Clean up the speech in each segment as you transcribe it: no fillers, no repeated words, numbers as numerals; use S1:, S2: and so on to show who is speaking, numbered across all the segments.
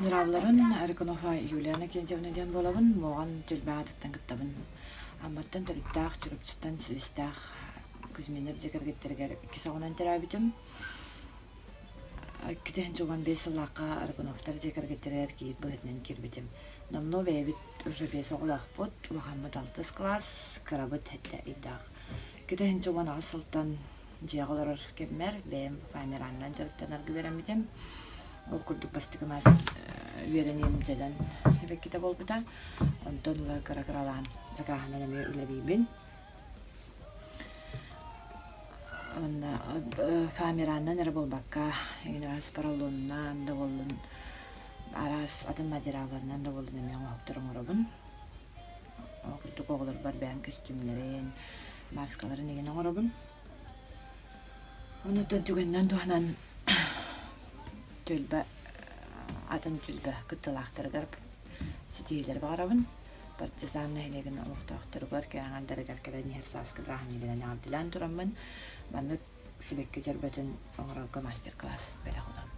S1: Дорооболорун, Рыкунова Юлиана Кентьевна диэн буолабын. Муоҕан түөлбэ аатыттан кыттабын. Амматтан төрүттээх, Чурапчыттан силистээх Кузьминнар дьиэ кэргэттэригэр иккис оҕонон төрөөбүтүм. 2015 сыллаахха Рыкуновтар дьиэ кэргэттэригэр кийиит быһыытынан киирбитим. Номнуо бэйэбит уже биэс оҕолоохпут, улахаммыт алтыс кылаас, кырабыт сэттэ ыйдаах. 2018 сылтан дьиэҕэ олорор кэммэр бэйэм фоамиранынан дьарыктанарга үөрэммитим. Ол курдук бастакы маас үөрэниим дьэдьэн эбэккитэ буолбута. Онтон ыла кыра-кыралаан закааһынан эмиэ үлэлиибин. Уонна фоамиранынан эрэ буолбакка, эҥин араас поролонунан да буоллун, араас атын материалларынан да буоллун эмиэ оҥоһуктар оҥоробун. Ол курдук оҕолорбор бэйэм көстүүмнэрин, мааскаларын игин оҥоробун. Онуттан түгэнинэн туһанан түөлбэ атын түөлбэ кыттыылаахтарыгар ситиһиилэри баҕарабын. Партизан нэһилиэгин олохтоохторугар, кэрэҥэрдэригэр кэлэн иһэр сааскы бырааһынньыгынан эҕэрдэлээн тураммын, маннык сибэкки дьөрбөтүн оҥорорго мастер-класс бэлэх уунабын.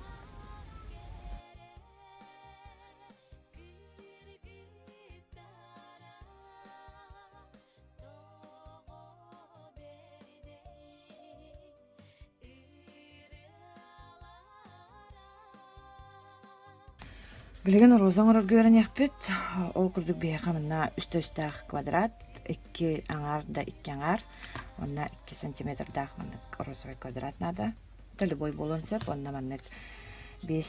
S1: Билигин роза оҥорорго үөрэниэхпит. Ол курдук биһиэхэ манна үс төстээх квадрат, икки аҥаар да икки аҥаар, уонна икки сантиметрдаах маннык розовай квадрат наада. Это любой буолуон сөп. Уонна маннык биэс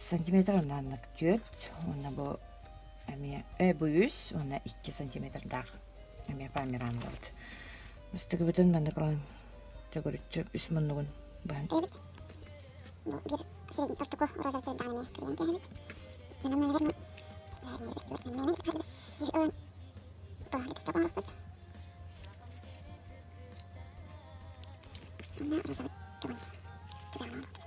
S1: сантиметр, уонна маннык түөрт, уонна бу эмиэ э, бу үс уонна икки сантиметрдаах эмиэ фоамиран ылабыт. Мастыгыбытын маннык ылан төгүрүччү үс муннугун быһан
S2: Эбит. Бу биир сирин ортоку розовый цветдаҕын эмиэ кырыйан кээһэбит. Уонна розовый тугун түгэҕин оҥоруохпут.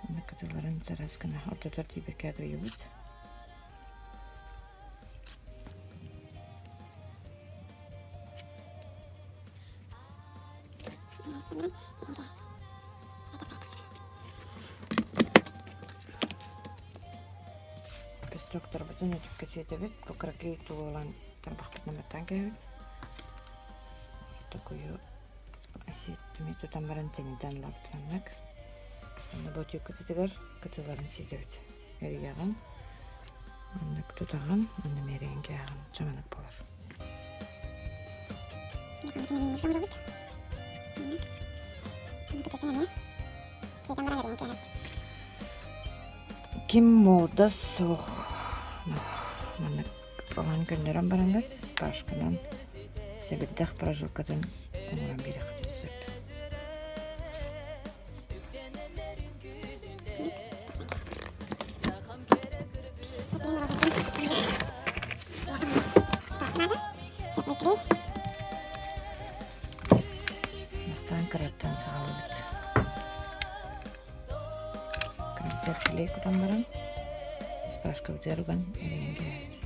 S1: Уонна кытылларын чараас гына ортотугар тиийбэккэ кырыйабыт. Пестрокторбутун өтүккэ сиэтэбит, бу кыракый тугу ылан тарбахпытынан баттаан кэһэбит. Токуйу сиэттими тутан баран тэнитэн ылабыт маннык. Уонна бу өтүк кытытыгар кытыларын сиэтэбит. Эрийэҕин, маннык тутаҕын, уонна миэрэйин кээҕин чаманык буолар. Ким муода суох маннык ылан көннөрөн бараҥҥыт спашканан сэбирдэх прожилкатын оҥорон биэриэххитин сөп. Бастаан кыраттан саҕалыыбыт. Кыраттар клей кутан баран, спашкабытыгар уган эрийэн кээһэбит.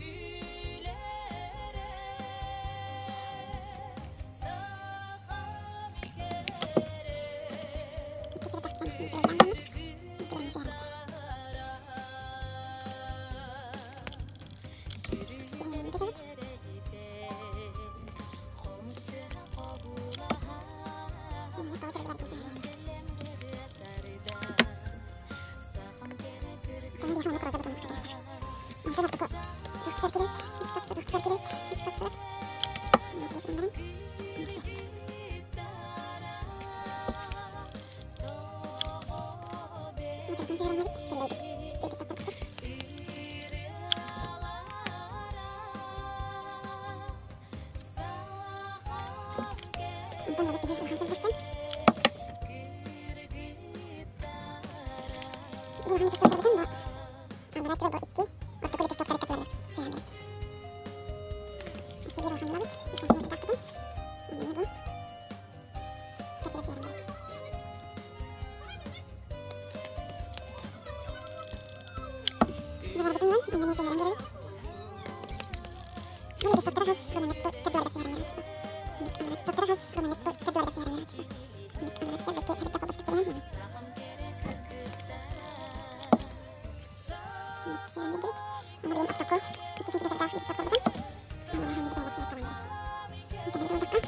S1: Ортоку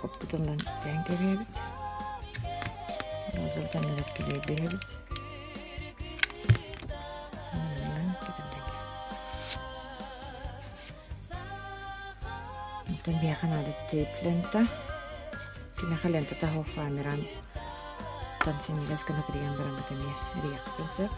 S1: оппутунан ситэн кэбиһэбит. Розовтан килиэбиһэбит. Онтон биһиэхэ наада тейп лента. Киниэхэ лента таһыах фоамиран синньигэс гына кырыйан бараммыт эмиэ эрийиэххитин сөп.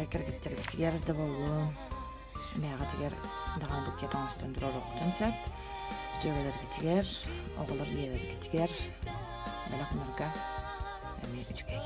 S1: Кэргэттэрбитигэр да буоллун, эмээҕитигэр даҕаны букет оҥостон туруоруоххутун сөп. Дьүөгэлэргитигэр, оҕолор ийэлэргитигэр бэлэх уунарга эмиэ үчүгэй.